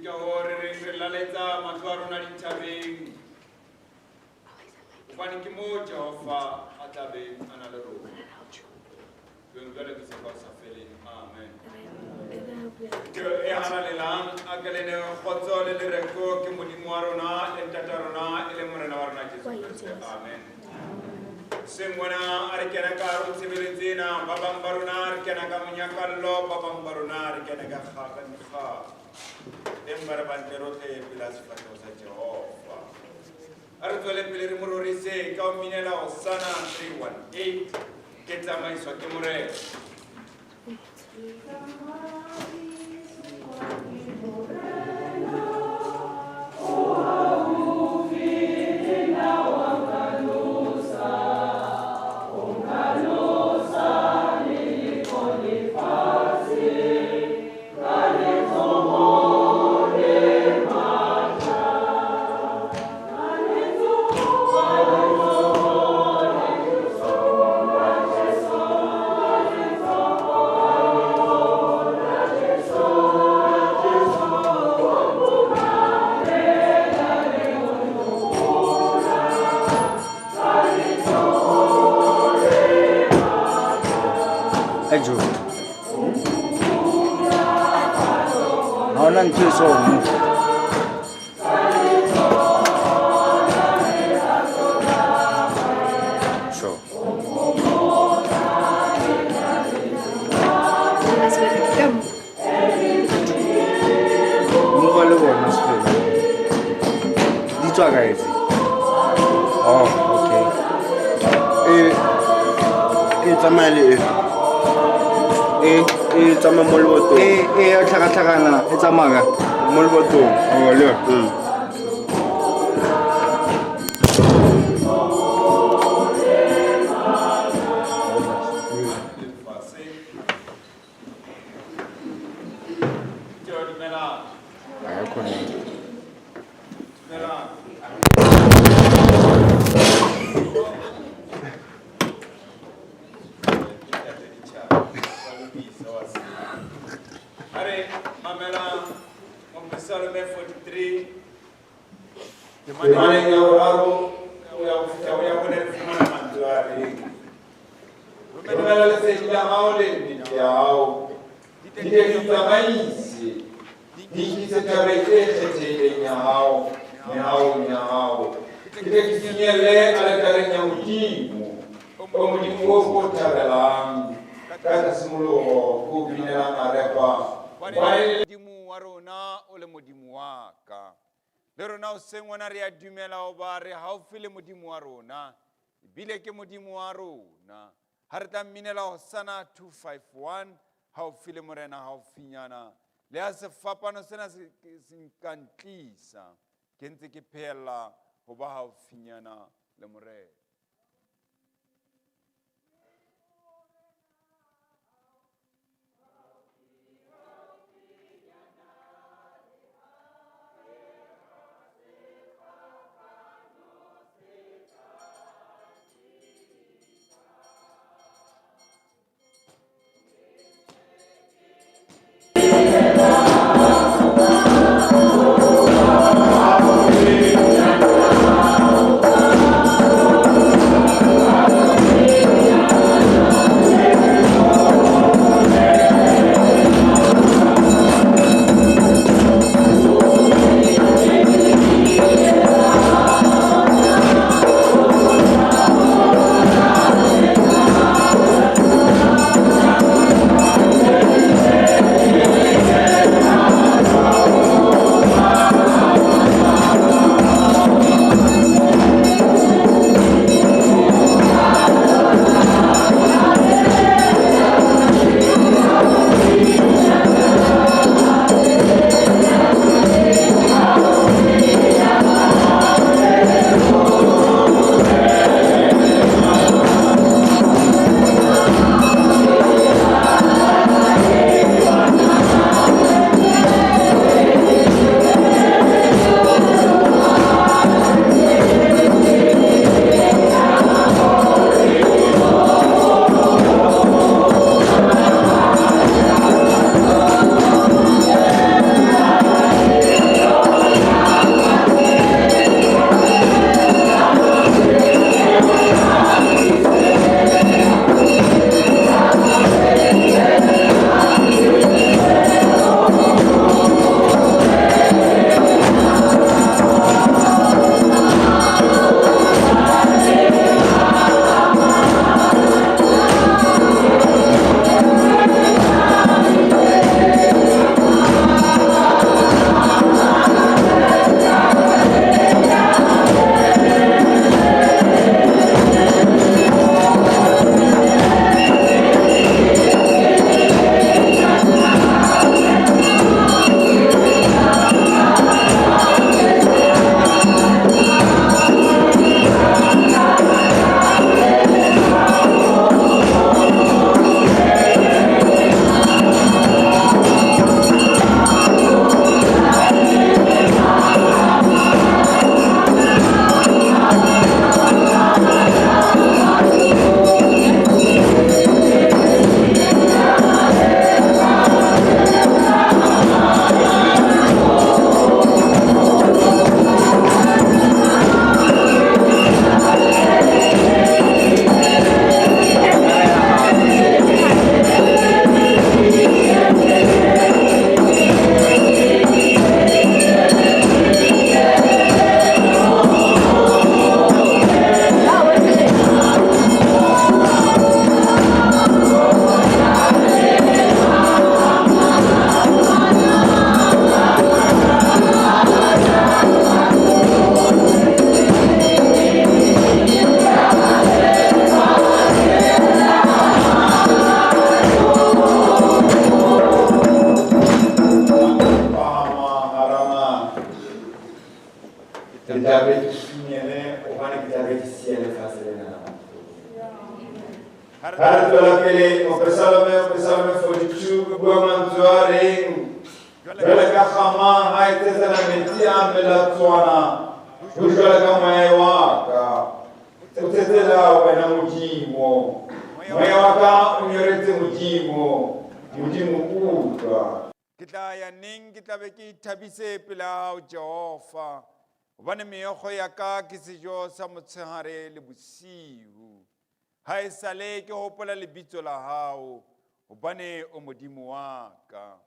Ke ka hoo re reng re laletsa mahlo a rona dithabeng, hobane ke moo Jehova a tla beng a na le rona. Jweng jwale ke sa ka ho sa feleng. Amen. Phutheho e halalelang, a ke le ne kgotso le lereko ke Modimo wa rona le Ntata rona e leng Morena wa rona Jesu Kreste. Amen. Hoseng mona a re kena ka hare ho tshebeletso ena, ba bang ba rona re kena ka monyakallo, ba bang ba rona re kena ka kgaka dikgaka. Empa re bantle rohle pela sefahleho sa Jehova. A re tswele pele re mo rorise ka ho minela Hosanna 318, ke tsamaiswa ke Morena. Ejo. Ha hona ntho e so mo. Sure. Move le bona sefela. Di tswa kae tse? Oh, okay. E tsamaya le e. E E tsamaya mo lebotong. E ya tlhakatlhakana e tsamaya ka mo lebotong. Oh, le yona. Lefase. Phutheho, dumelang. Ha ya connect. Dumelang. Ntate Ditjhaba, wa lokisa wa tseba. A re mamelang Mopesalome 43 temaneng ya boraro ho ya ho fihla ho ya bone re fumana mantswe a reng, Romela lesedi la hao le nnete ya hao, di tle di tsamaise, di nkise thabeng e kgethehileng ya hao, mehaong ya hao. Ke tle ke finyelle aletareng ya Modimo, o Modimo o ko thabelang, ka tshisimolohho ke o binelang arepa, hobane e le Modimo wa rona, o le Modimo wa ka. Le rona hoseng hona re a dumela hoba re haufi le Modimo wa rona, ebile ke Modimo wa rona. Ha re tla mminela Hosanna 251, haufi le Morena haufinyana. Le ha sefapano sena se nka ntlisa, ke ntse ke phehella ho ba haufinyana le Morena. Ke tla be ke finyele hobane ke tla be ke siya lefatshe lena la mahloko. Ha re tswela pele, Mopesalome, Mopesalome 42, o bua mantswe a reng, Jwale ka kgama ha e tsetsela metsi a melatswana, ho jwale ka moya wa ka. O tsetsela wena Modimo. Moya wa ka o nyoretse Modimo. Modimo utlwa. Ke tla ya neng ke tla be ke ithabise pela hao Jehova, hobane meokgo ya ka ke sejo sa motshehare le bosiu. Ha e sale ke hopola lebitso la hao, hobane o Modimo wa ka.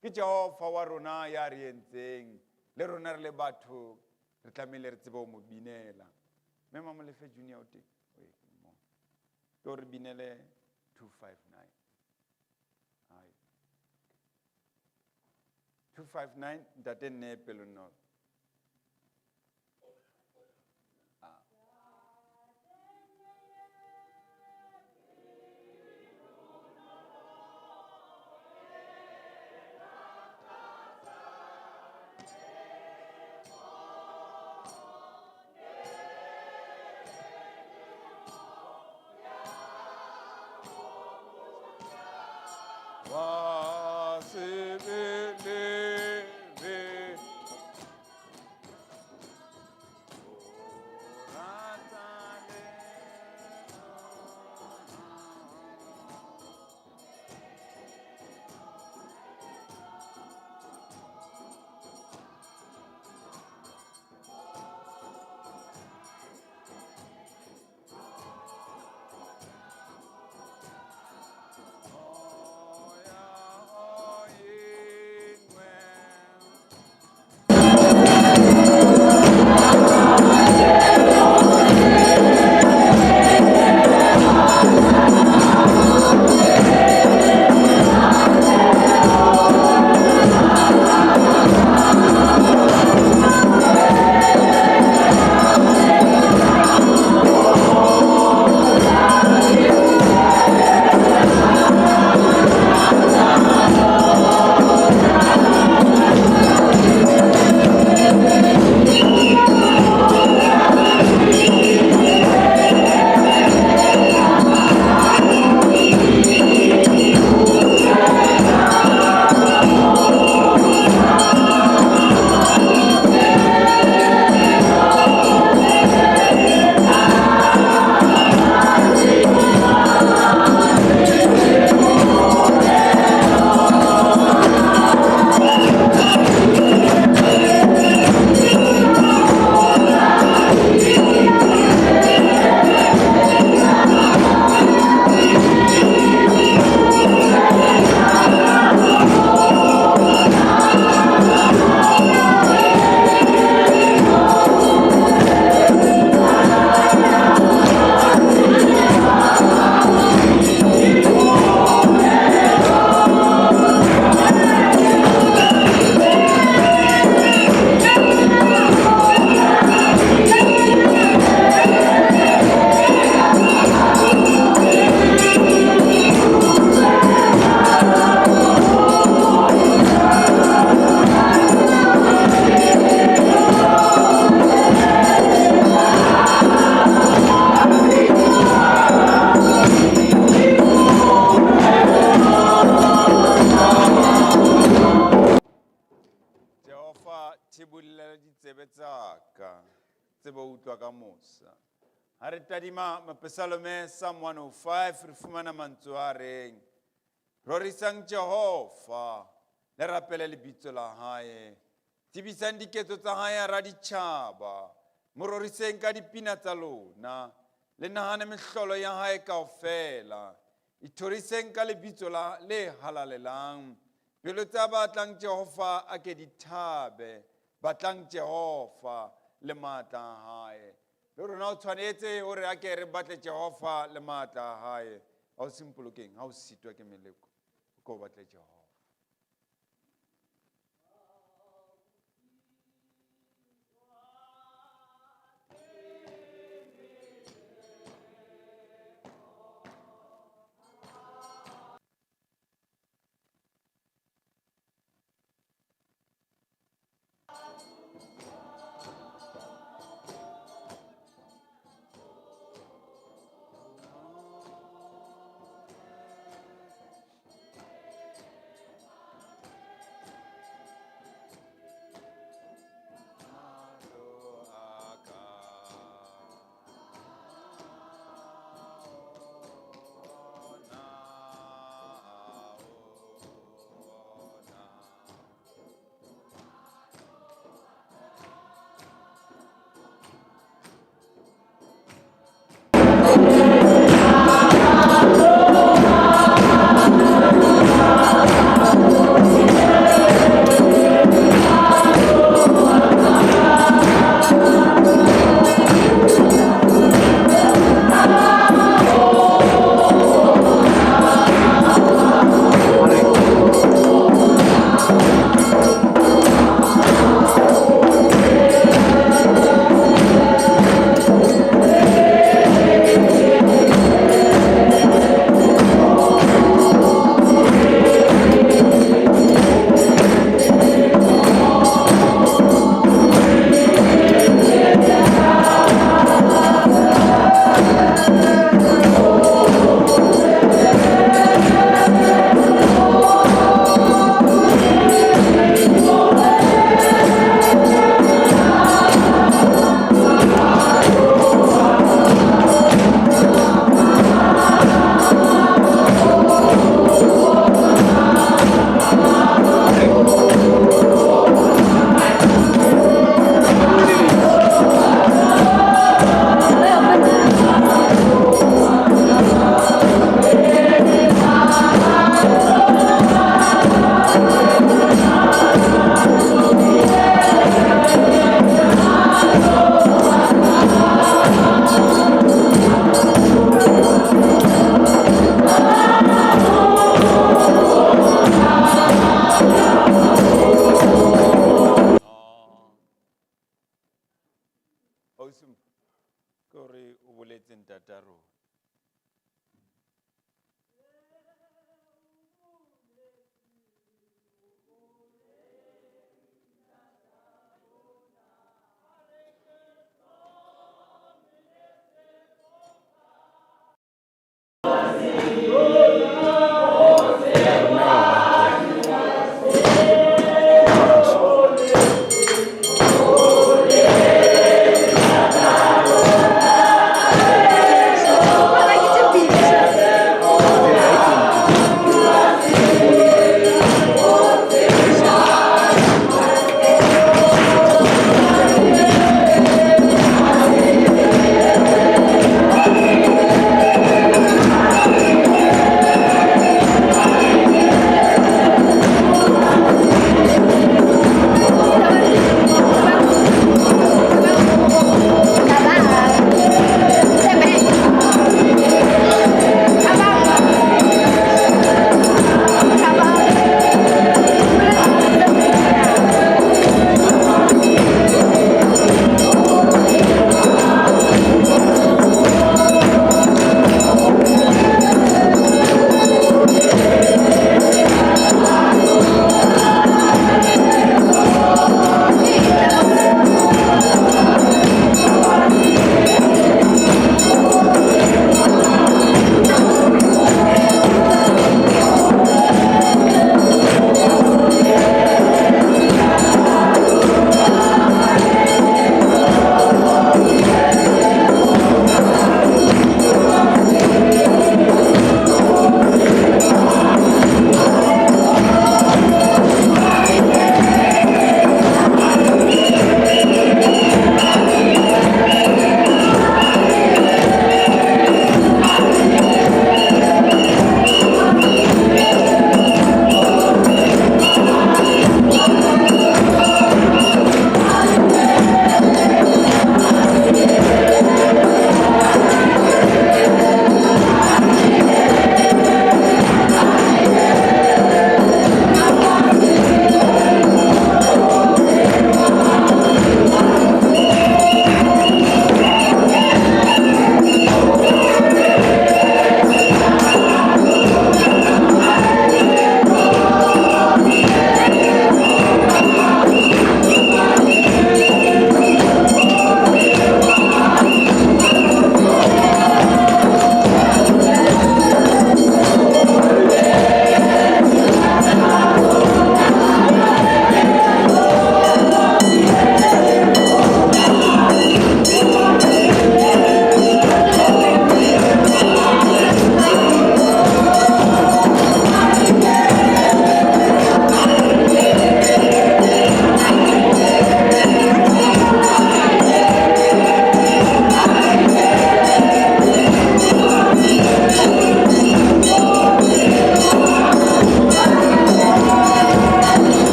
Ke Jehova wa rona ya re entseng, le rona re le batho re tlamehile re tsebe ho mo binela. Mme Mamolefe Junior o teng? O e, mo. Tlo re binele 259. Ai. 259 ntate nne pelonolo. Wa sebelebe. Jehova thibolla ditsebe tsa ka tsebe ho utlwa ka mosa. Ha re tadima Mapesalome Psalm 105 re fumana mantswe a reng Rorisang Jehova le rapele lebitso la hae. Tsebisang diketso tsa hae hara ditjhaba. Mo roriseng ka dipina tsa lona. Le nahane mehlolo ya hae kaofela. Ithoriseng ka lebitso la le halalelang. Pelo tsa batlang Jehova a ke di thabe. Batlang Jehova le matla a hae. Le rona o tshwanetse hore a ke re batle Jehova le matla a hae. Ha o simpolokeng, ha o sitwa ke meleko, o ko batle Jehova. Ausi ke hore o boletse ntata rona.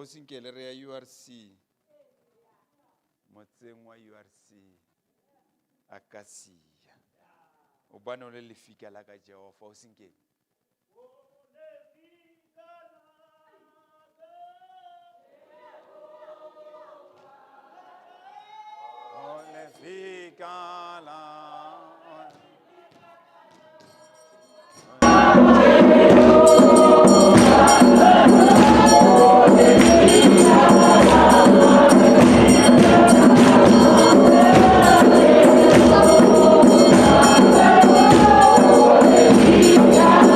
Ausi Nkele re ya URC motseng wa URC Akasia obane o le lefika la ka Jehova Ausi Nkele. O lefika la. Thank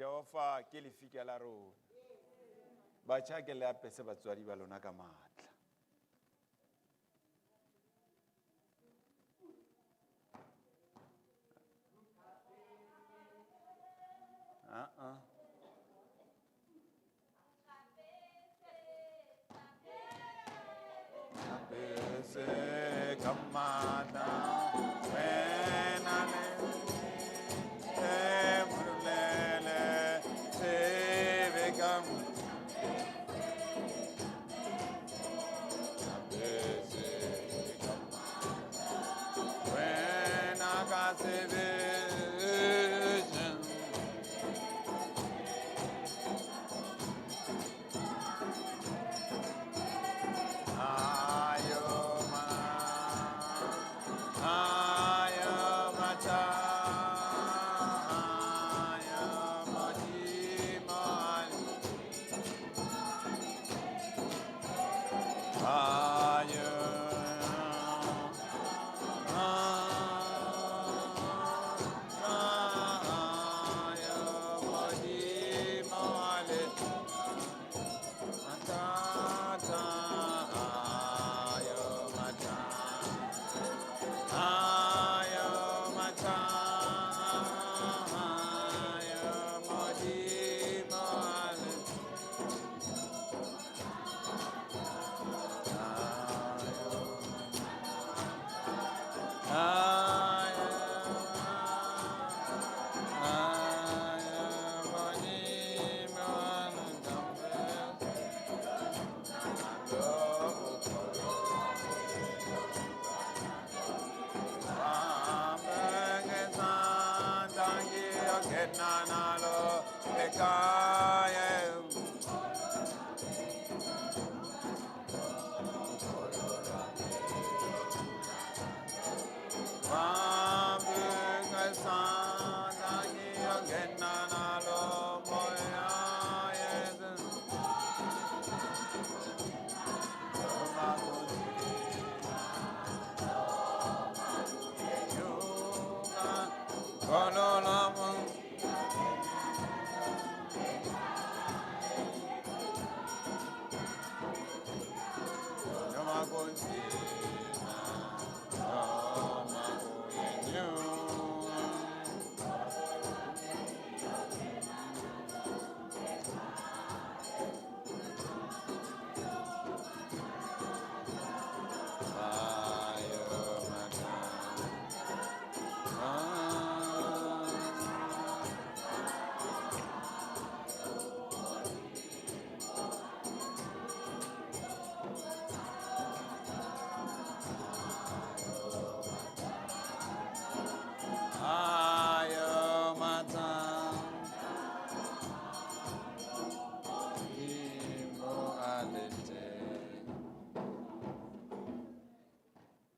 Jehova ke lefika la rona. Batjha ke le apese batswadi ba lona ka matla. Ah. Apese ka matla, wena le e morulele, tsebe ka Apese ka matla, wena ka sebetsa. Ayoma, ayoma ta, ayoma diman. Ayoma, ayoma diman. Matata, ayo mata, ayo mata, ayo modimo ale. Ayo, ayo, ayo modimo ale. Ayo mata Imo alete.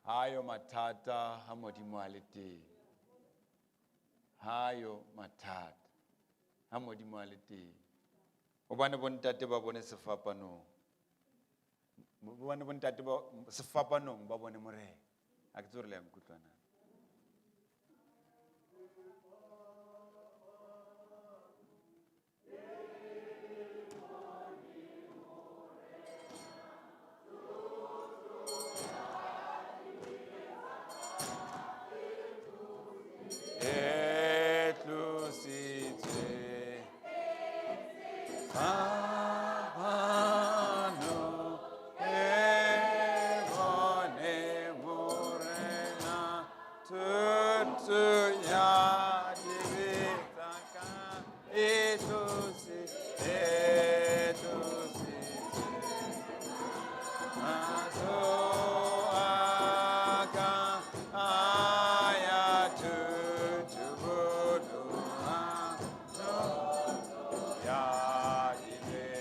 Hayo mathata ha Modimo a le teng. Hayo mathata ha Modimo a le teng. Hobane bontate ba bone sefapanong. Hobane bontate ba sefapanong ba bone Morena. Ha ke tsebe hore le ya nkutlwa na. E tlositswe fapano, e bone Morena, thuto ya dibe tsa ka e e tlositswe. Matsoho a ka a ya thotoboloa, ya dibe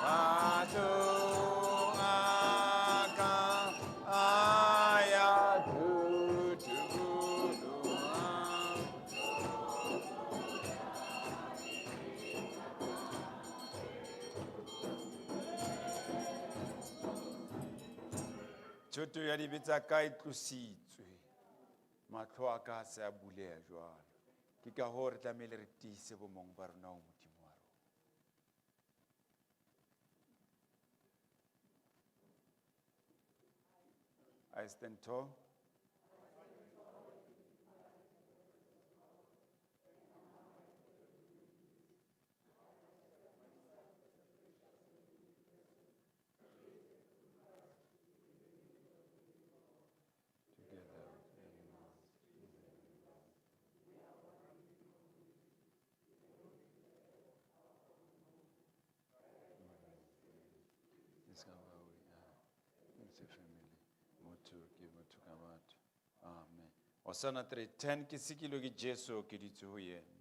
Mahlong a ka a ya thuthuloha. Thoto ya dibe tsa ka e tlositswe. Mahlo a ka a se a buleha jwalo. Ke ka hoo re tlamehile re tiise bomong ba rona ho Modimo wa rona. I stand tall. Together with everyone. Discover we are. It's a family. Motho ke motho ka batho. Amen. Hosanna 3:10 ke sikilwe ke Jesu ke dutse ho yena.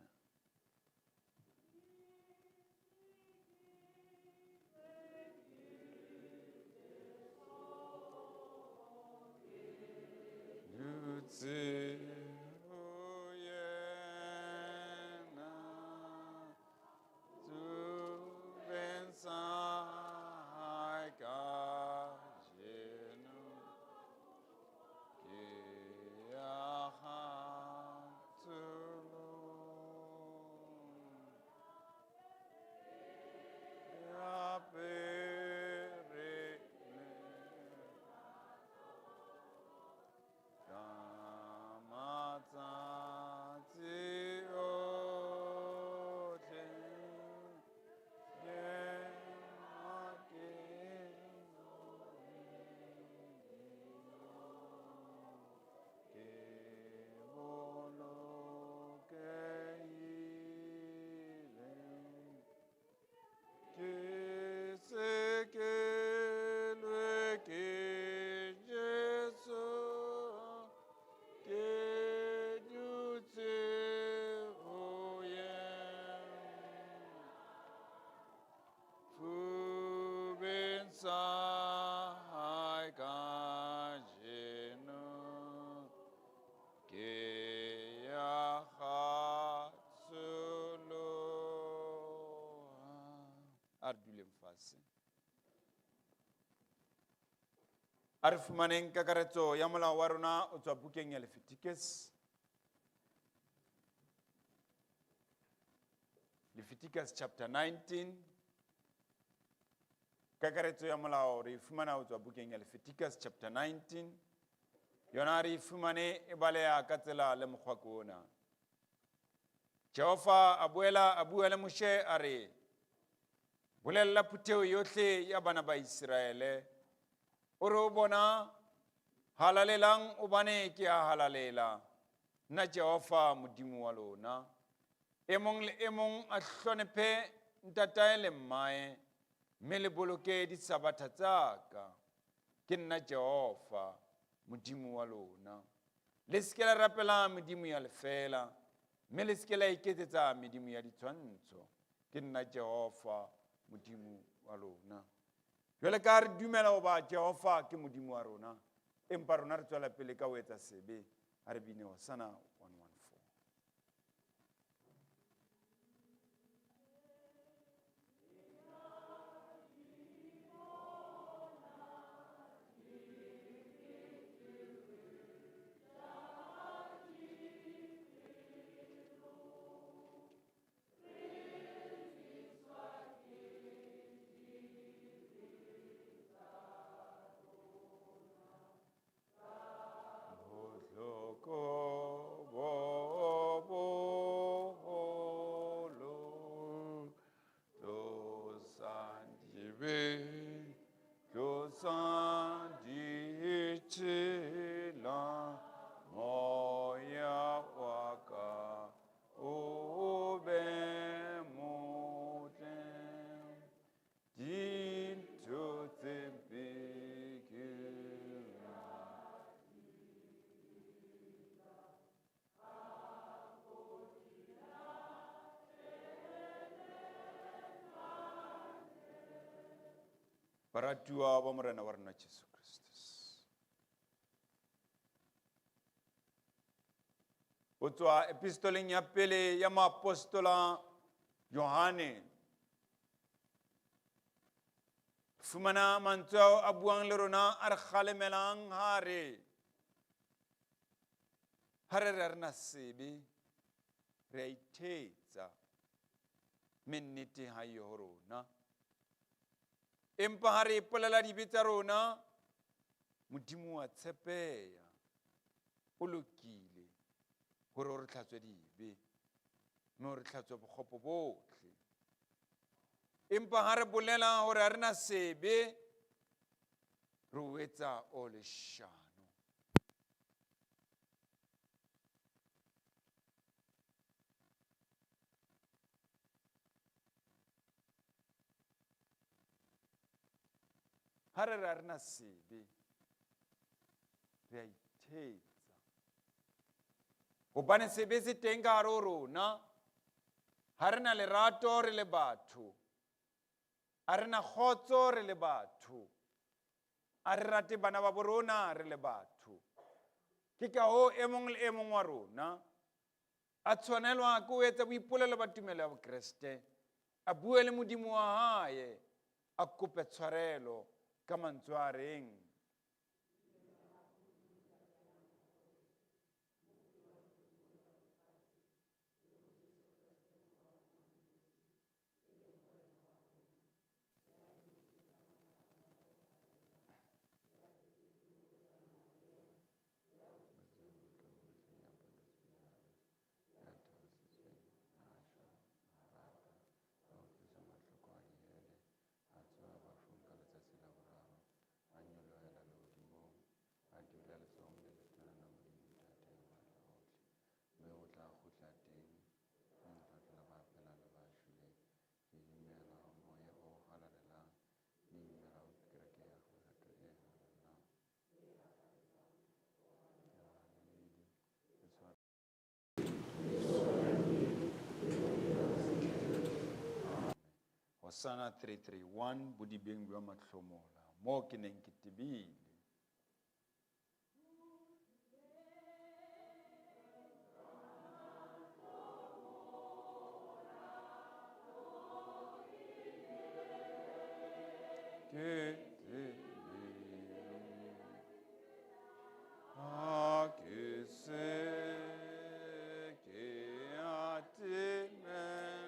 Dutse ho yena. Tsubeng sa hae kajeno. Ke a kgatholoha. Apere ka matsatsi otlhe ke ke ke bolokehile. Ke sekelwe ke Jesu, ke dutse ho yena. Fubeng sa hae kajeno, ke ya kgatholoha. A re duleng fatshe. A re fumaneng kakaretso ya molao wa rona o tswa bukeng ya Leviticus. Leviticus chapter 19. Kakaretso ya molao re e fumana ho tswa bukeng ya Leviticus chapter 19. Yona re e fumane e baleha ka tsela le mokgwa ke ona. Jehova a boela a bua le Moshe a re, bolella phutheho yohle ya bana ba Iseraele, o re ho bona, halalelang hobane ke a halalela, nna Jehova Modimo wa lona. E mong le e mong a hlonephe ntatae le mmae, mme le boloke disabatha tsa ka. Ke nna Jehova Modimo wa lona. Le se ke la rapela medimo ya lefeela, mme le se ke la iketsetsa medimo ya ditshwantsho. Ke nna Jehova Modimo wa lona. Jwale ka re dumela hoba Jehova ke Modimo wa rona, empa rona re tswela pele ka ho etsa sebe, ha re bine Hosanna 114. Bohloko Baratuwa ba Morena wa rona Jesu Kristus. Ho tswa epistoleng ya pele ya moapostola Johane. Fumana mantswe ao a buang le rona a re kgalemelang ha re ha re re ha re na sebe re a ithetsa mme nnete ha e ho rona. Empa ha re ipolela dibe tsa rona, Modimo wa tshepeha, o lokile hore o re tlhatswe dibe, mme o re tlhatswe bokgopo bohle. Empa ha re bolela hore ha re na sebe, re o etsa o leshano. Ha re re ha re na sebe, re a ithetsa. Hobane sebe se teng ka hare ho rona, ha re na lerato re le batho, ha re na kgotso re le batho, ha re rate bana ba bo rona re le batho. Ke ka hoo e mong le e mong wa rona a tshwanelwa ke ho etsa boipolelo ba tumelo ya Bokreste, a bue le Modimo wa hae, a kope tshwarelo ka mantswe a reng, Hosana 331 bodibeng bja mahlomola mo ke neng ke tebile. Ke tebile ha ke se ke a timela.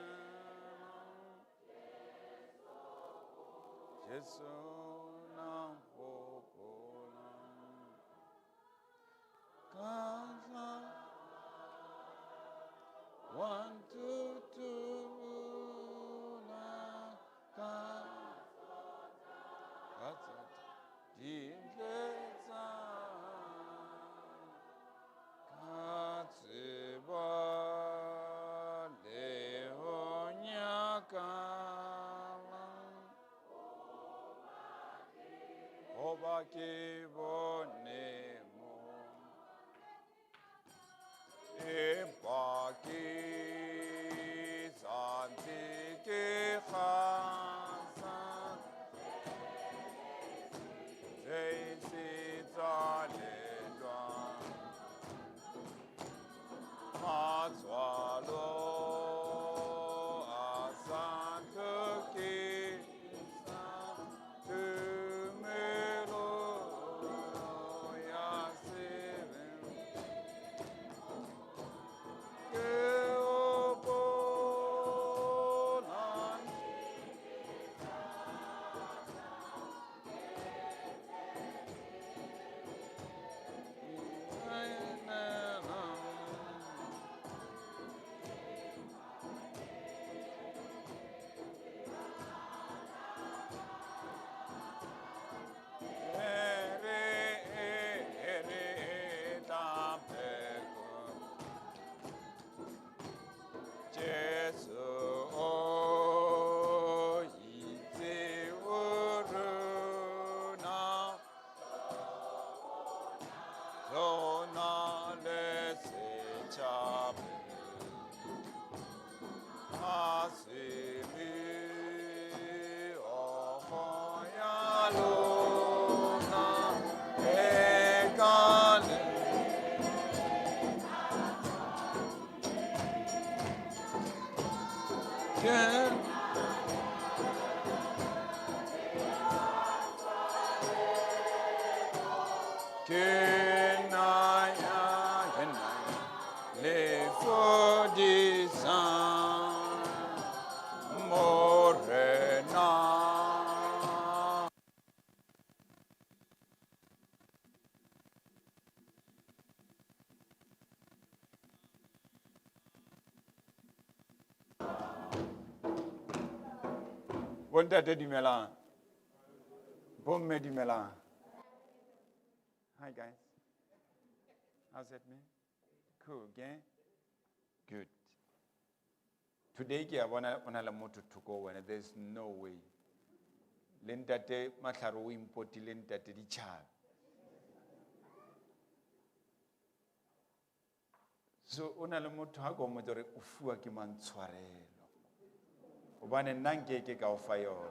Jesu na hopola ka tla 1 2 2 la ka ka tsa dintle tsa ka tseba le ho nyakalla. Hoba ke bone mo, empa ke sa ntse ke kgasa tse se tsalelwang matswalo a sa ntlhokisa tumelo ya Ke nna ya, ke nna ya le fodisang Morena. Bontate dumelang. Bomme dumelang. Hi guys. How's it man? Cool, gang? Good. Today ke a bona o na le motho thoko ho wena. There's no way. Le ntate Matlhare o impotile ntate Ditjhabi. So o na le motho ha ko mmotsa hore o fuwa ke mang tshwarelo. Hobane nna nkeke ka o fa yona.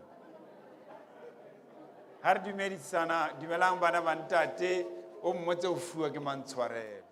Ha re dumedisana, dumelang bana ba ntate, o mmotse o fuwa ke mang tshwarelo.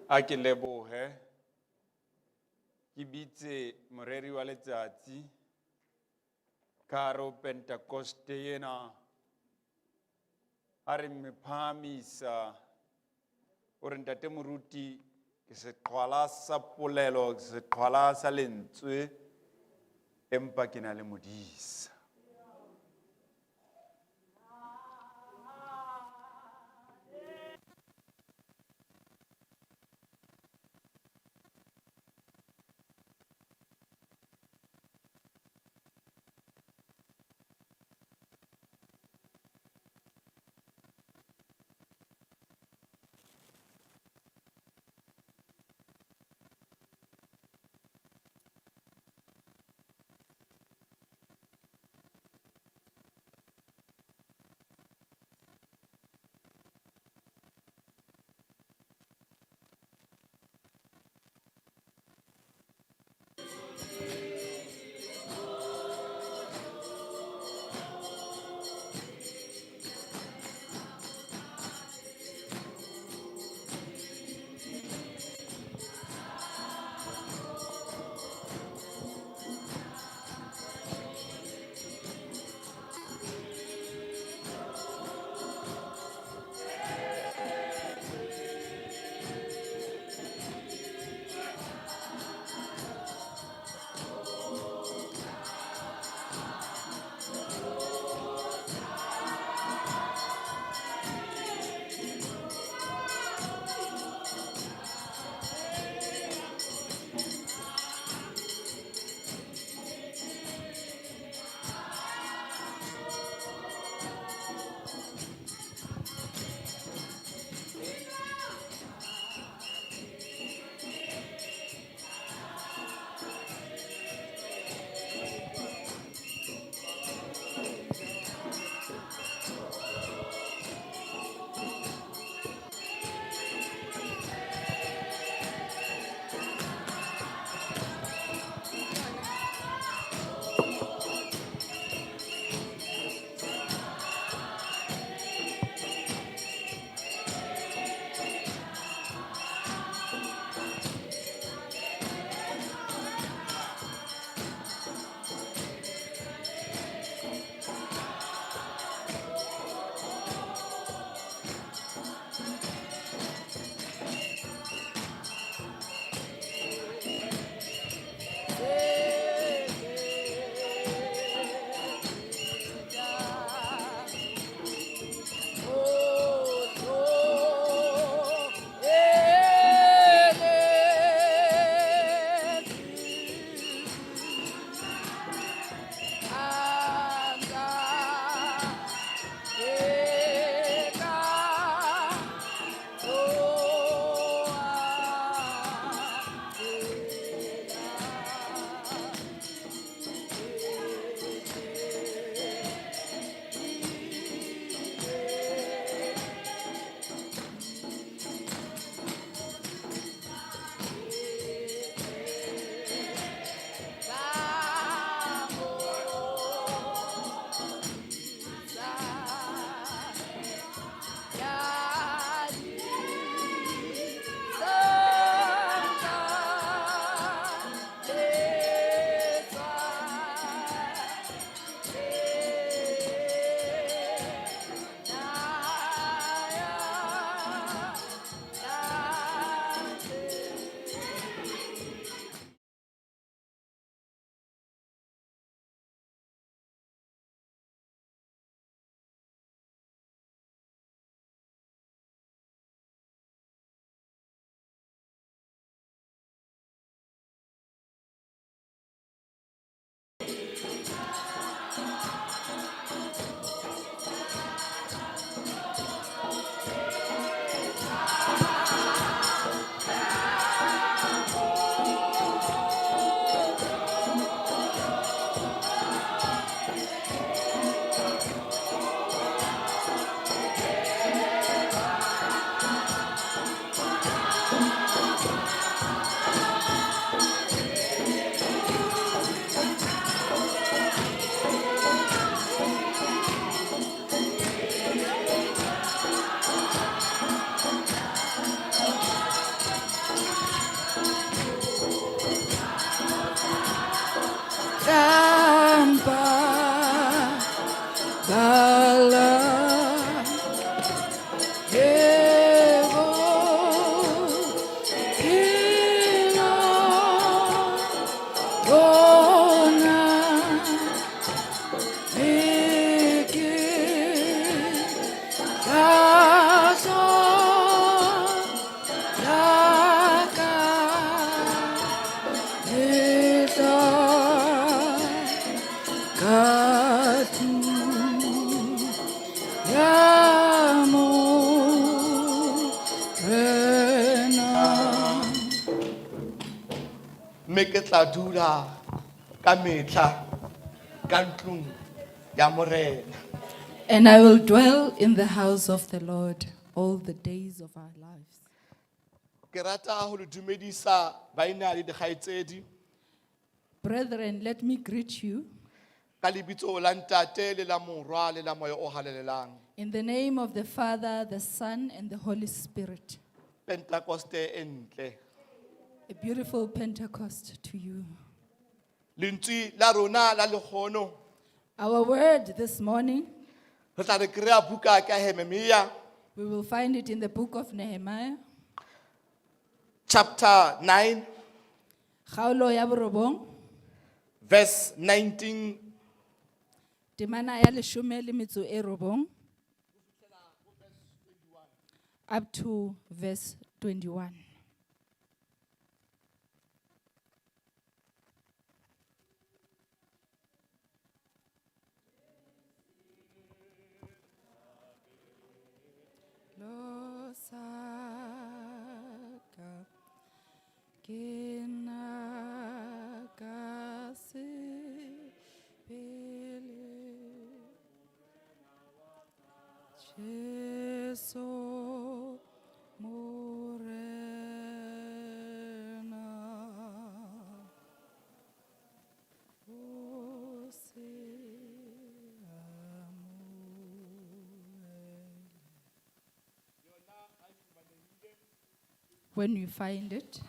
A ke lebohe ke bitse moreri wa letsatsi ka hare ho Pentecost ena a re me phahamisa o re ntate moruti. Ke seqhwala sa polelo, ke seqhwala sa lentswe, empa ke na le modisa. Mme ke tla dula ka mehla ka ntlong ya Morena. And I will dwell in the house of the Lord all the days of our lives. Ke rata ho le dumedisa baena le dikgaitsedi Brethren, let me greet you ka lebitso la Ntate le la Morwa le la Moya o Halalelang. in the name of the Father, the Son, and the Holy Spirit. Pentecoste e ntle. A beautiful Pentecost to you. Lentswe la rona la lekgono Our word this morning, re tla re kry-a buka ka Nehemia we will find it in the book of Nehemiah, chapter 9 Kgaolo ya borobong, verse 19 temana ya leshome le metso e robong, up to verse 21. Lo sa ka ke na ka sepele. Jesu Morena, o se amohele. When you find it,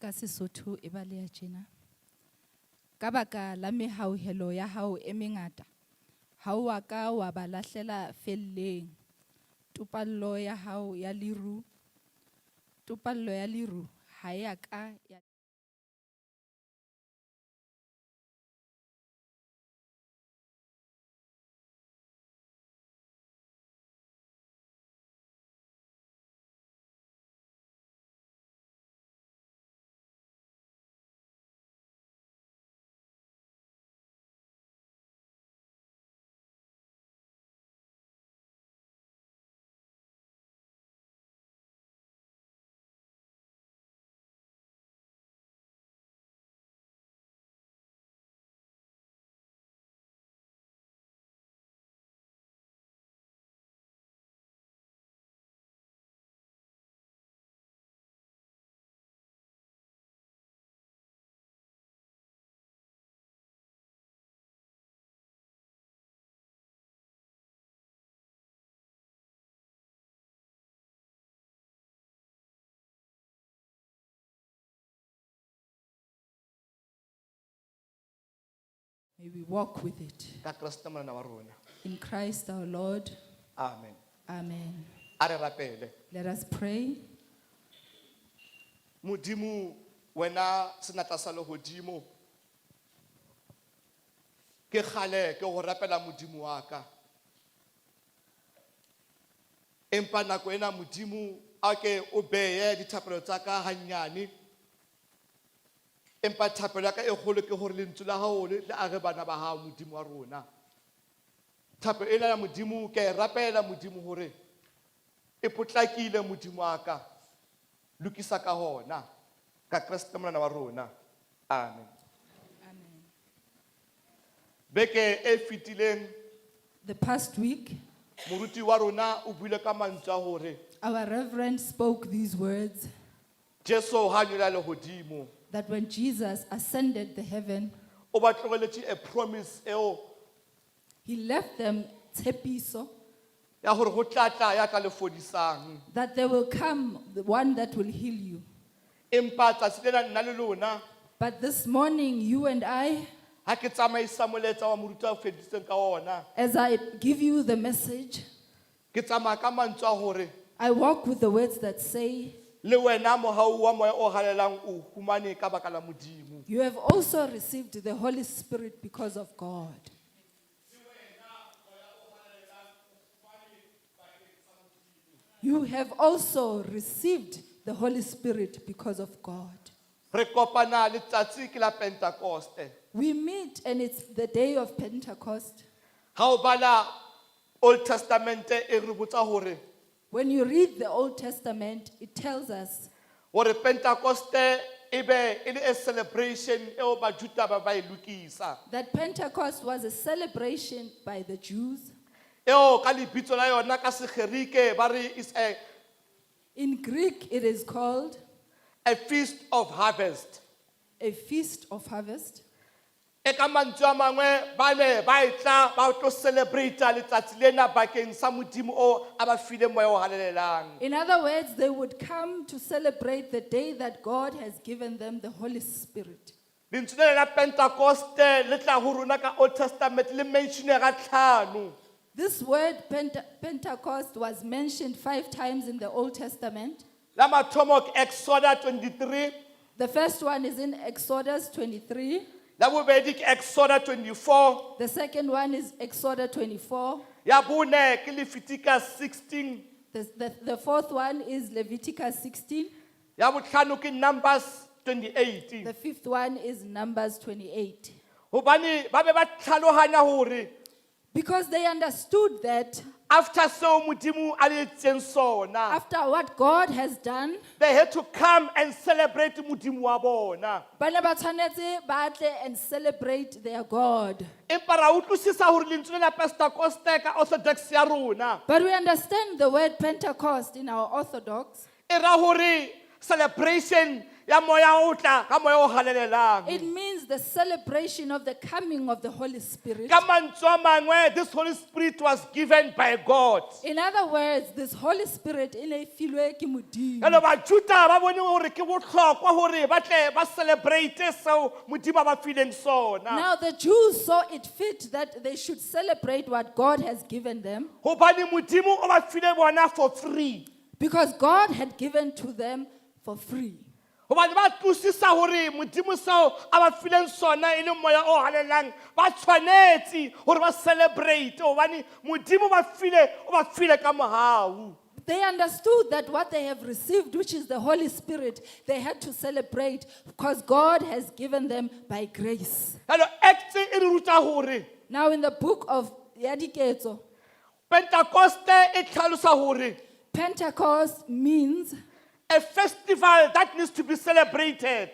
ka Sesotho e baleha tjena. Ka baka la mehauhelo ya hao e mengata, ha o a ka wa ba lahlela felleng. Topallo ya hao ya leru, topallo ya leru ha e a ka ya May we walk with it. Ka Kreste Morena wa rona. In Christ our Lord. Amen. Amen. A re rapele. Let us pray. Modimo wena senatla sa lehodimo. Ke kgale ke go rapela Modimo wa ka. Empa nako ena Modimo a ke o beye dithapelo tsa ka hanyane. Empa thapelo ya ka e kgolo ke hore lentswe la hao le age bana ba hao Modimo wa rona. Thapelo ena ya Modimo ke a e rapela Modimo hore e potlakile Modimo wa ka. Lokisa ka hona ka Kreste Morena wa rona. Amen. Amen. Beke e fetileng The past week, moruti wa rona o buile ka mantswe a hore our Reverend spoke these words Jesu ha nyola lehodimo that when Jesus ascended the heaven, o ba tlogeletse a promise eo he left them tshepiso. Ya hore ho tla tla ya tla le fodisang. That there will come the one that will heal you. Empa tsatsi lena nna le lona But this morning, you and I, ha ke tsamaisa molaetsa wa moruti a o fedisitseng ka ona, as I give you the message, ke tsamaya ka mantswe a hore I walk with the words that say, le wena mohau wa moya o halalelang o humane ka baka la Modimo. you have also received the Holy Spirit because of God. You have also received the Holy Spirit because of God. Re kopana letsatsi ke la Pentecost. We meet and it's the day of Pentecost. Ha o bala Old Testament e re botsa hore When you read the Old Testament, it tells us hore Pentecost e be e le a celebration eo Bajuda ba ba e lokisa. that Pentecost was a celebration by the Jews. Eo ka lebitso la yona ka Segerike ba re is In Greek, it is called a feast of harvest. a feast of harvest. E ka mantswe a mangwe ba ne ba e tla ba tlo celebrate letsatsi lena bakeng sa Modimo o a ba fileng moya o halalelang. In other words, they would come to celebrate the day that God has given them the Holy Spirit. Lentswe lena la Pentecost le tla ho rona ka Old Testament le mention ga tlhano. This word Pentecost was mentioned five times in the Old Testament. La mathomo ke Exodus 23, The first one is in Exodus 23. la bobedi ke Exodus 24, The second one is Exodus 24. ya bone ke Leviticus 16, The fourth one is Leviticus 16. ya botlhano ke Numbers 28. The fifth one is Numbers 28. Hobane ba be ba tlhalohanya hore Because they understood that after seo Modimo a le etseng sona, after what God has done, they had to come and celebrate Modimo wa bona. ba ne ba tshwanetse ba tle and celebrate their God. Empa ra utlwisisa hore lentswe la Pentecost ka Orthodox ya rona But we understand the word Pentecost in our Orthodox. e ra hore celebration ya moya o tla ka moya o halalelang. It means the celebration of the coming of the Holy Spirit. Ka mantswe a mangwe, this Holy Spirit was given by God. In other words, this Holy Spirit e ne e filwe ke Modimo. Jalo Bajuda ba bone hore ke bohlokwa hore ba tle ba celebrate seo Modimo a ba fileng sona. Now the Jews saw it fit that they should celebrate what God has given them Hobane Modimo o ba file bona for free. because God had given to them for free. Hobane ba tlosisa hore Modimo seo a ba fileng sona e le moya o halalelang, ba tshwanetse hore ba celebrate hobane Modimo ba file o ba file ka mohau. They understood that what they have received, which is the Holy Spirit, they had to celebrate because God has given them by grace. Jalo Acts e re ruta hore Now, in the book of Yadiketso, Pentecost e tlhalosa hore Pentecost means a festival that needs to be celebrated.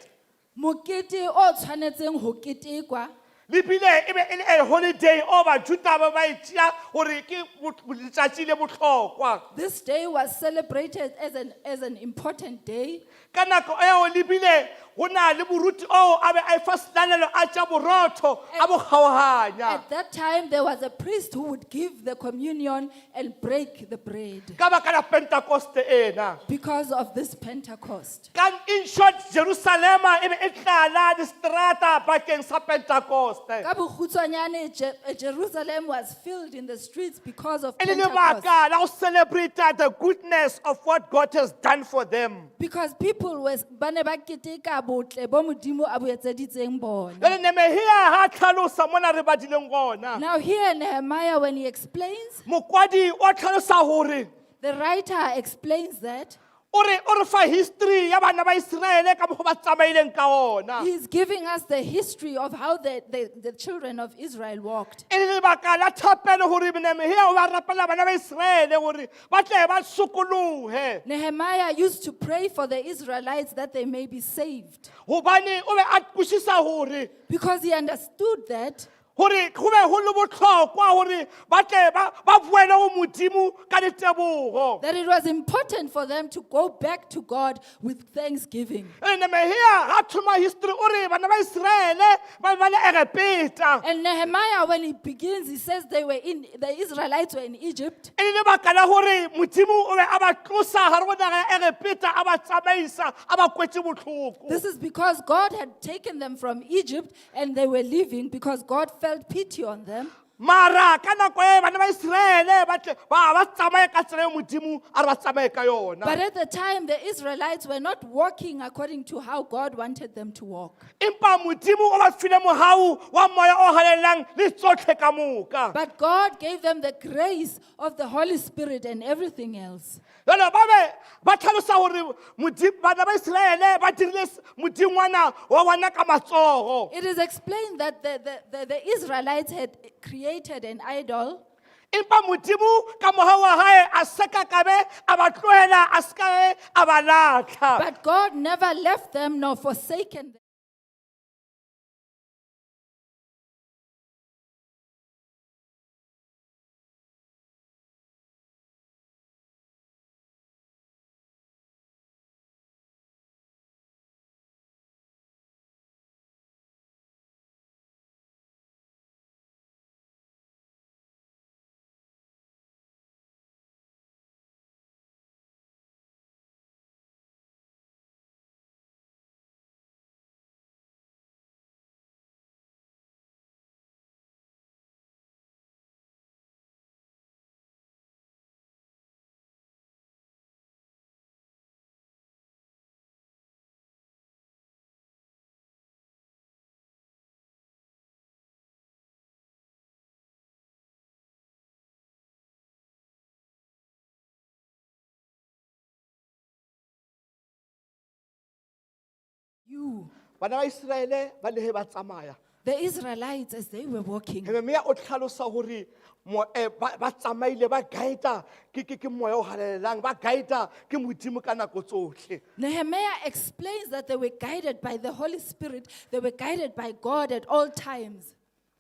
mokete o tshwanetseng ho ketekwa. Le bile e be e le a holiday o Bajuda ba ba e tšea hore ke letsatsi le bohlokwa. This day was celebrated as an important day. Ka nako eo le bile ho na le moruti oo a be a efa selalelo a tša borotho a bo kgaohanya. At that time, there was a priest who would give the communion and break the bread Ka baka la Pentecost ena. because of this Pentecost. Ka in short Jerusalema e be e tlala distrata bakeng sa Pentecost. Ka bokgutshwanyane, Jerusalem was filled in the streets because of E le Pentecost. lebaka la ho celebrate the goodness of what God has done for them. Because people was ba ne ba keteka botle bo Modimo a bo etseditseng bona. Jwale Nehemia ha tlhalosa mona re badileng gona. Now here Nehemiah, when he explains, Mokwadi o tlhalosa hore the writer explains that o re o re fa history ya bana ba Israele ka mokgwa ba tsamaileng ka ona. he's giving us the history of how the children of Israel walked. E le lebaka la thapelo hore Nehemia o ba rapela bana ba Israele hore ba tle ba sokolohe. Nehemiah used to pray for the Israelites that they may be saved Hobane o be a kwisisa hore because he understood that Gore go be go le botlhokwa gore ba tle ba boele go Modimo ka ditebogo. That it was important for them to go back to God with thanksgiving. Ene Nehemia ga thoma history o re bana ba Israele ba be ba le Egepeta. And Nehemiah, when he begins, he says the Israelites were in Egypt. E le lebaka la gore Modimo o be a ba tlosa gare go naga ya Egepeta a ba tsamaisa a ba kwetse botlhoko. This is because God had taken them from Egypt and they were leaving because God felt pity on them. Mara ka nako e bana ba Israele ba tle ba tsamaye ka tsela e Modimo a re ba tsamaye ka yona. But at the time, the Israelites were not walking according to how God wanted them to walk. Empa Modimo o ba file mohau wa moya o halalelang le tsotlhe ka moka. But God gave them the grace of the Holy Spirit and everything else. Jalo ba be ba tlhalosa gore bana ba Israele ba dirile modingwana wa bona ka matsogo. It is explained that the Israelites had created an idol. Empa Modimo ka mohau wa hae a se ka ka be a ba tlohela, a se ka be a ba latlha. But God never left them nor forsaken them. You. Bana ba Israele ba le he ba tsamaya. The Israelites, as they were walking, Nehemia o tlhalosa hore ba tsamaile ba guide-a ke moya o halalelang, ba guide-a ke Modimo ka nako tsohle. Nehemiah explains that they were guided by the Holy Spirit. They were guided by God at all times.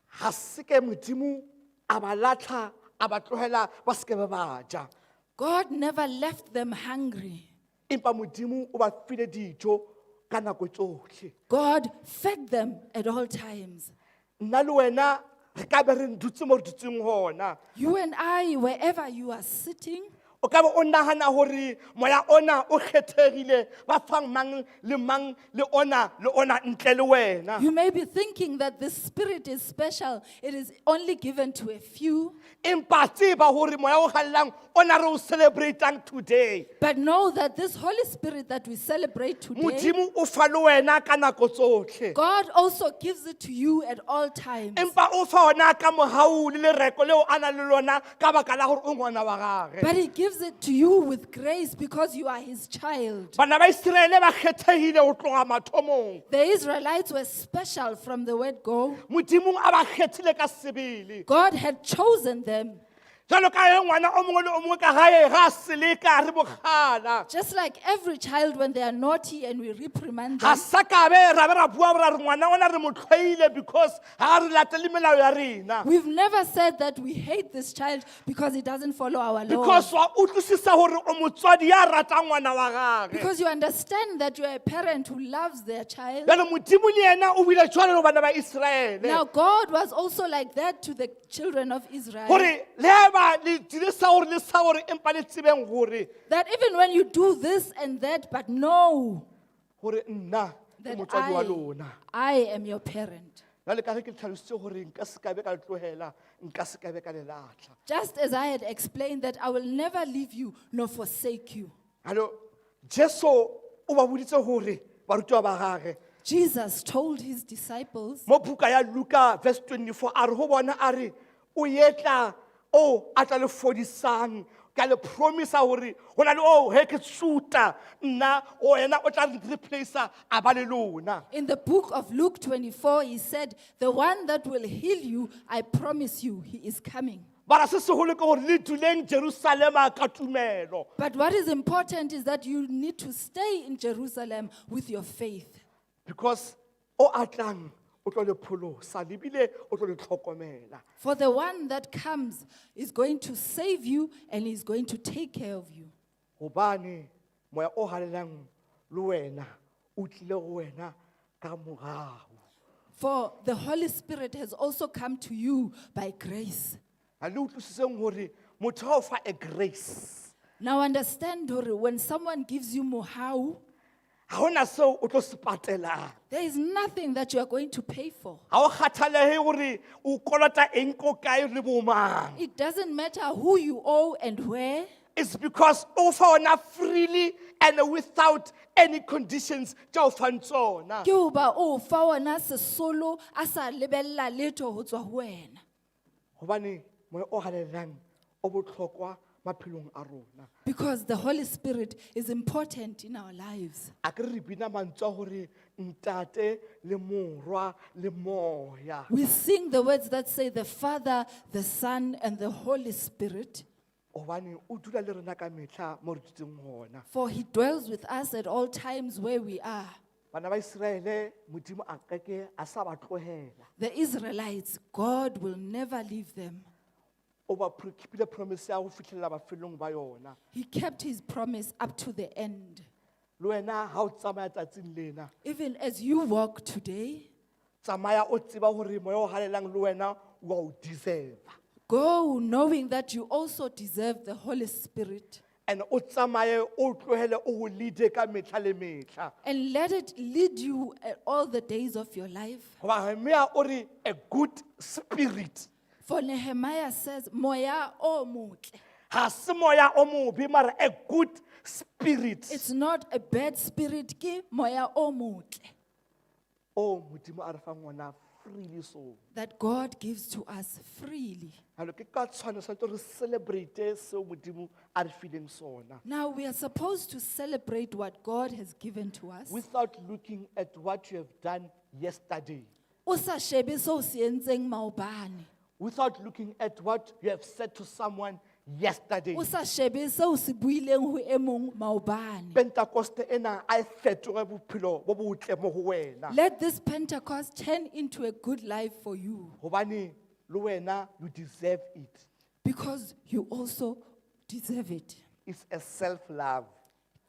Ha se ke Modimo a ba latlha, a ba tlohela, ba se ke ba ja. God never left them hungry. Empa Modimo o ba file dijo ka nako tsohle. God fed them at all times. Nna le wena re ka be re dutse mo re dutseng hona. You and I, wherever you are sitting, O ka be o nahana hore moya ona o kgethehile, ba fang mang le mang le ona le ona ntle le wena. You may be thinking that this spirit is special. It is only given to a few. Empa tseba hore moya o halalelang ona re o celebrate-ang today. But know that this Holy Spirit that we celebrate today, Modimo o fa le wena ka nako tsohle. God also gives it to you at all times. Empa o fa ona ka mohau le lereko leo a nang le lona ka baka la hore o ngwana wa gagwe. But he gives it to you with grace because you are his child. Bana ba Israele ba kgethehile ho tloha mathomong. The Israelites were special from the word go. Modimo a ba kgethile ka sebele. God had chosen them. Jwalo ka he ngwana o mongwe le o mongwe ka gae ga a seleka re bokgala. Just like every child when they are naughty and we reprimand Ga them. sa ka be ra be ra bua ra re ngwana ona re mo tlhoile because ga re latele melao ya rena. We've never said that we hate this child because he doesn't follow our law. Because wa utlwisisa hore o motswadi ya ratang ngwana wa gagwe. Because you understand that you're a parent who loves their child. Jwale Modimo le yena o bile jwalo le bana ba Israele. Now God was also like that to the children of Israel. Hore le ha eba le dire sa hore le sa hore empa le tsebeng hore That even when you do this and that, but know hore nna ke that motswadi wa lona. I am your parent. Jwale ka ge ke le tlhalositse hore nka se ka be ka le tlohela, nka se ka be ka le latlha. Just as I had explained that I will never leave you nor forsake you. Jalo, Jesu o ba boditse hore barutiwa ba gagwe Jesus told his disciples mo buka ya Luka verse 24 a re ho bona a re o etla o a tla le fodisang ka le promise hore ho na le o he ke tsuta nna o yena o tla replace a ba le lona. In the book of Luke 24, he said, The one that will heal you, I promise you, he is coming. Bara se seholo ke hore le duleng Jerusalema ka tumelo. But what is important is that you need to stay in Jerusalem with your faith. Because o atlang o tlo le pholosa lebile o tlo le tlhokomela. For the one that comes is going to save you and is going to take care of you. Hobane moya o halalelang le wena o tlile ho wena ka morao. For the Holy Spirit has also come to you by grace. A le utlwisiseng hore motho ha o fa a grace, Now understand, hore, when someone gives you mohau, ha hona seo o tlo se patelang. there is nothing that you are going to pay for. Ha o kgathalehe hore o kolota eng ko kae le bo mang. It doesn't matter who you owe and where. It's because o fa ona freely and without any conditions tse o fang tsona. Ke hoba o fa ona sesolo a sa lebella letho ho tswa ho wena. Hobane moya o halalelang o botlhokwa maphelong a rona. Because the Holy Spirit is important in our lives. A ke re bina mantswe a hore ntate le morwa le moya. We sing the words that say the Father, the Son, and the Holy Spirit, Hobane o dula le rena ka mehla mo re dutseng hona. for He dwells with us at all times where we are. Bana ba Israele Modimo a keke a sa ba tlohela. The Israelites, God will never leave them. O ba keepile promise ya ho fihlella mafelong ba yona. He kept His promise up to the end. Le wena ha o tsamaya tsatsing lena, Even as you walk today, tsamaya o tseba hore moya o halalelang le wena wa o deserve. go knowing that you also deserve the Holy Spirit And o tsamaye o tlohele o ho lead ka mehla le mehla. and let it lead you at all the days of your life. Hoba Nehemia o re a good spirit. For Nehemiah says, Moya o motle. Ha se moya o mobe mara a good spirit. It's not a bad spirit, ke moya o motle O Modimo a re fang ona freely so. that God gives to us freely. Jalo ke ka tshwanelo tshwanetse re celebrate seo Modimo a re fileng sona. Now we are supposed to celebrate what God has given to us. Without looking at what you have done yesterday. O sa shebe seo se entseng maobane. Without looking at what you have said to someone yesterday. O sa shebe seo se buileng ho e mong maobane. Pentecost ena a e fetoge bophelo bo botle mo ho wena. Let this Pentecost turn into a good life for you Hobane le wena you deserve it. because you also deserve it. It's a self-love.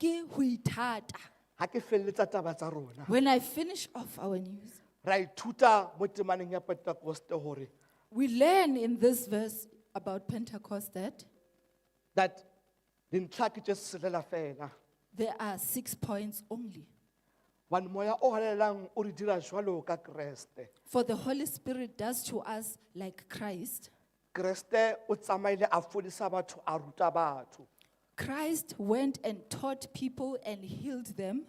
Ke ho ithata. Ha ke felletsa taba tsa rona. When I finish off our news, Ra ithuta mo temaneng ya Pentecost hore we learn in this verse about Pentecost that that dintlha ke tse tshelela fela. there are 6 points only. Hobane moya o halalelang o re dira jwalo ka Kreste. For the Holy Spirit does to us like Christ. Kreste o tsamaile a fodisa batho a ruta batho. Christ went and taught people and healed them.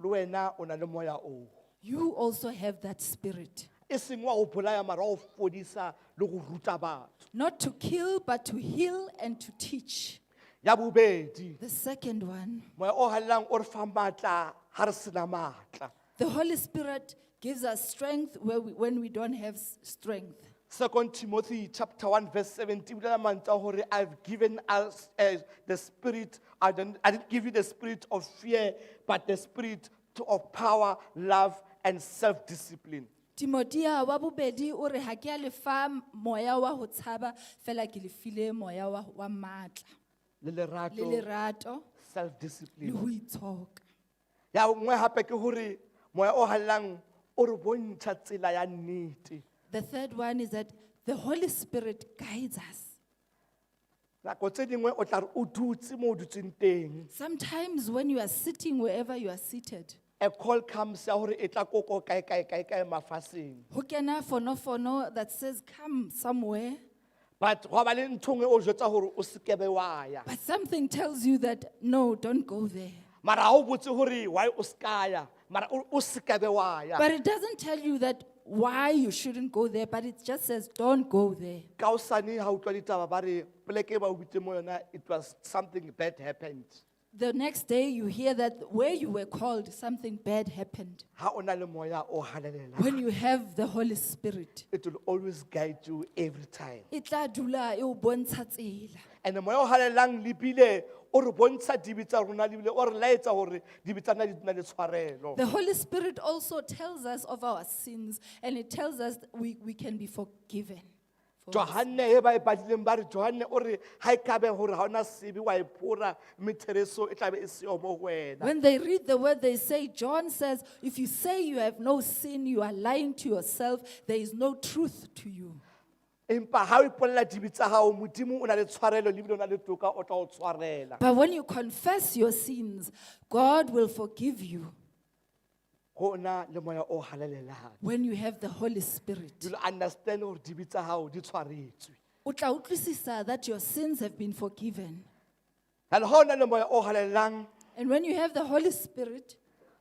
Le wena o na le moya oo. You also have that spirit. E seng wa ho bolaya mara wa ho fodisa le ho ruta batho. Not to kill, but to heal and to teach. Ya bobedi, The second one, moya o halalelang o re fa matla ha re sena matla. the Holy Spirit gives us strength when we don't have strength. 2 Timothy chapter 1 verse 17 bolela mantswe a hore I've given us the spirit I didn't give you the spirit of fear but the spirit of power, love and self-discipline. Timothea wa bobedi o re ha ke a le fa moya wa ho tshaba, fela ke le file moya wa matla. Le lerato, Le lerato, self-discipline. le ho itshoka. Ya nngwe hape ke hore moya o halalelang o re bontšha tsela ya nnete. The third one is that the Holy Spirit guides us. Nako tse dingwe o tla re o dutse mo o dutseng teng. Sometimes when you are sitting wherever you are seated, A call comes ya hore e tla koko kae kae kae kae mafatsheng. ho kena fonofono that says come somewhere, But hwa ba le ntho e nngwe o jwetsa hore o se ke be wa ya. but something tells you that no, don't go there. Mara ha o botse hore why o ska ya, mara o se ke be wa ya. But it doesn't tell you that why you shouldn't go there, but it just says don't go there. Ka hosane ha o utlwa ditaba ba re poleke e ba o bitseng mo yona, it was something bad happened. The next day you hear that where you were called, something bad happened. Ha o na le moya o halalelang, When you have the Holy Spirit, it will always guide you every time. e tla dula e o bontsha tsela. And moya o halalelang lebile o re bontsha dibe tsa rona lebile o re laetsa hore dibe tsa rona di na le tshwarelo. The Holy Spirit also tells us of our sins and it tells us we can be forgiven. For our sins. Johanne e ba e badileng ba re Johanne o re ha e kabe hore ha ona sebe wa e phora mme thereso e tlabe e seyo mo ho wena. When they read the word, they say, John says, if you say you have no sin, you are lying to yourself. There is no truth to you. Empa ha o ipolela dibe tsa hao Modimo o na le tshwarelo le ebile o na le toka o tla o tshwarela. But when you confess your sins, God will forgive you Ho na le moya o halalelang. when you have the Holy Spirit. You'll understand hore dibe tsa hao di tshwaretswe. O tla utlwisisa that your sins have been forgiven. And ha o na le moya o halalelang And when you have the Holy Spirit,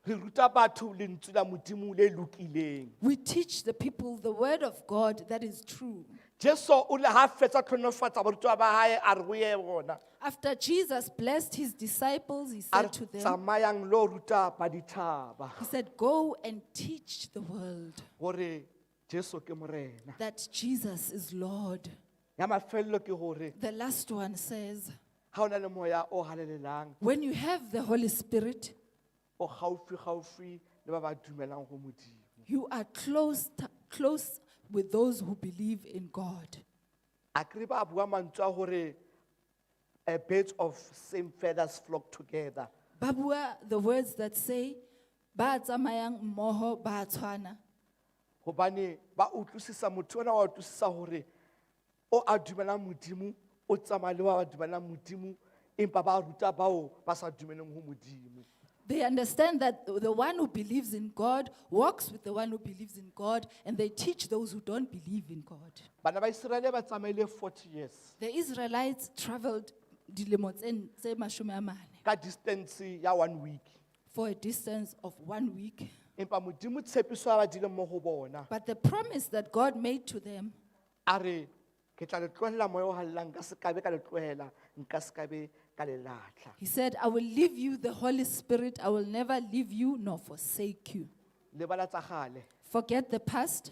re ruta batho lentswe la Modimo le lokileng. we teach the people the word of God that is true. Jesu o le ha fetsa tlhonofatsa barutwa ba hae a re ho ye bona. After Jesus blessed his disciples, he A said re to them, tsamayang lo ruta ba dithaba He said, Go and teach the world hore Jesu ke morena. that Jesus is Lord. Ya mafello ke hore The last one says, ha o na le moya o halalelang When you have the Holy Spirit, o gaufi gaufi le ba ba dumelang ho Modimo. you are close with those who believe in God. Akere ba bua mantswe a hore a birds of same feathers flock together. Ba bua the words that say, ba tsamayang mmoho ba tshwana. Hobane ba utlwisisa motho ona wa utlwisisa hore o a dumelang Modimo o tsamaya le ba ba dumelang Modimo empa ba ruta bao ba sa dumeleng ho Modimo. They understand that the one who believes in God walks with the one who believes in God, and they teach those who don't believe in God. Bana ba Israele ba tsamaile 40 years The Israelites traveled dilemo tse mashome a mane ka distance ya 1 week. for a distance of 1 week. Empa Modimo tshepiso a ba dileng mo ho bona But the promise that God made to them, a re ke tla le tlohella moya o halalelang nka se kabe ka le tlohela nka se kabe ka le lahla. He said, I will leave you the Holy Spirit. I will never leave you nor forsake you. Lebala tsa kgale. Forget the past.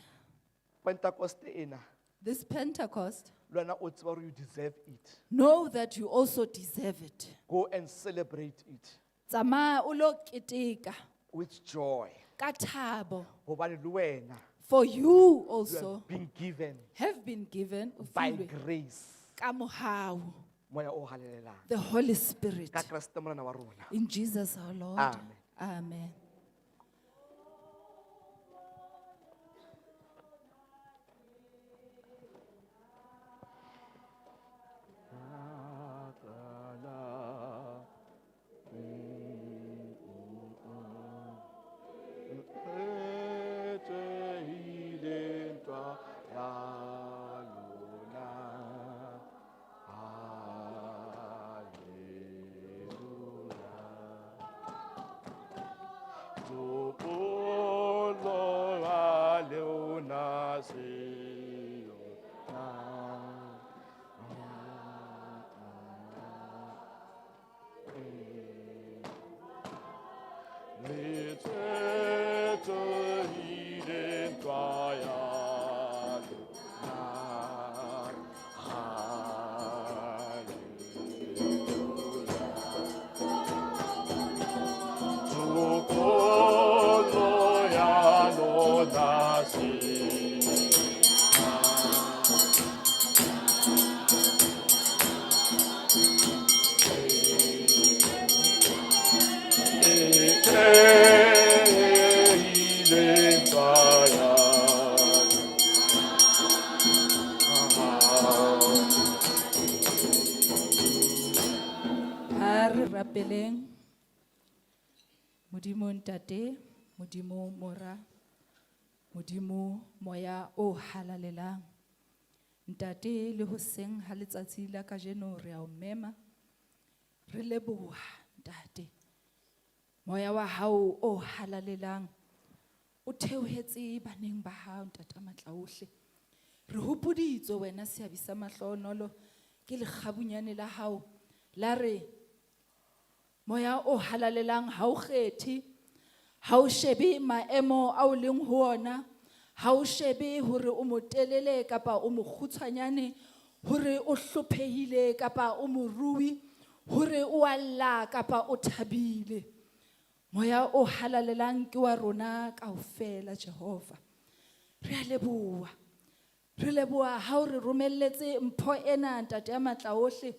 Pentecost ena This Pentecost, le wena o tseba hore you deserve it. know that you also deserve it. Go and celebrate it Tsamaya o lo keteka with joy. ka thabo. Hobane le wena For you you also have been given have been given o by filwe grace ka mohau, moya o halalelang. the Holy Spirit. Ka Kreste Morena wa rona. In Jesus our Lord. Amen. Amen. Ha re rapeleng. Modimo Ntate, Modimo Mora, Modimo Moya o halalelang. Ntate le hoseng ha letsatsi la kajeno re a o mema. Re leboha Ntate. Moya wa hao o halalelang o theohetse baneng ba hao Ntate a matla ohle. Re hopoditswe wena seabi sa mahlohonolo ke lekgabunyane la hao la re moya o halalelang ha o kgethe, ha o shebe maemo ao leng ho ona, ha o shebe hore o motelele kapa o mokgutshwanyane, Hore o hlophehile kapa o morui, hore o a lla kapa o thabile. Moya o halalelang ke wa rona kaofela Jehova. Re a leboha. Re leboha ha o re romelletse mpho ena Ntate ya matla ohle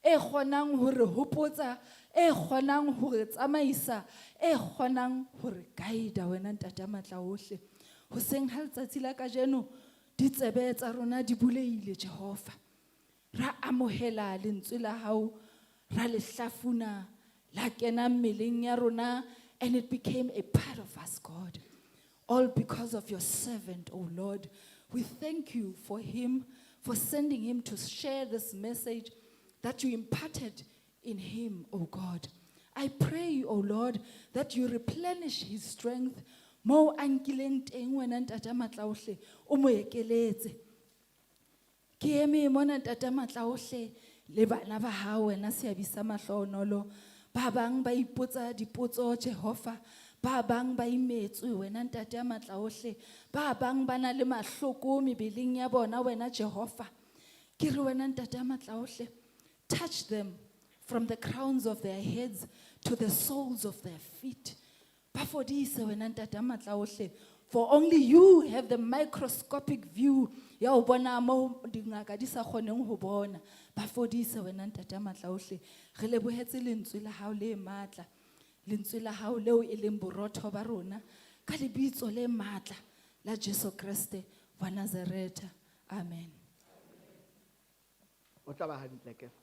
e kgonang ho re hopotsa, e kgonang ho re tsamaisa, e kgonang ho re guide wena Ntate ya matla ohle. Hoseng ha letsatsi la kajeno ditsebe tsa rona di bulehile Jehova. Ra amohela lentswe la hao, ra le hlafuna, la kena mmeleng ya rona, and it became a part of us, God. All because of your servant, O Lord. We thank you for him, for sending him to share this message that you imparted in him, O God. I pray, O Lord, that you replenish his strength. Mo a nkileng teng wena Ntate matla ohle, o mo ekeletse. Ke eme mona Ntate matla ohle le bana ba hao wena seabi sa mahlohonolo. Ba bang ba ipotsa dipotso Jehova, ba bang ba imetswe wena Ntate ya matla ohle, ba bang ba na le mahloko mebeleng ya bona wena Jehova. Ke re wena Ntate ya matla ohle, touch them from the crowns of their heads to the soles of their feet. Ba fodise wena Ntate ya matla ohle, for only you have the microscopic view ya ho bona mo dingaka di sa kgoneng ho bona. Ba fodise wena Ntate ya matla ohle. Re lebohetse lentswe la hao le matla. Lentswe la hao leo e leng borotho ba rona ka lebitso le matla la Jesu Kreste wa Nazareta. Amen. O tla ba hantle ke.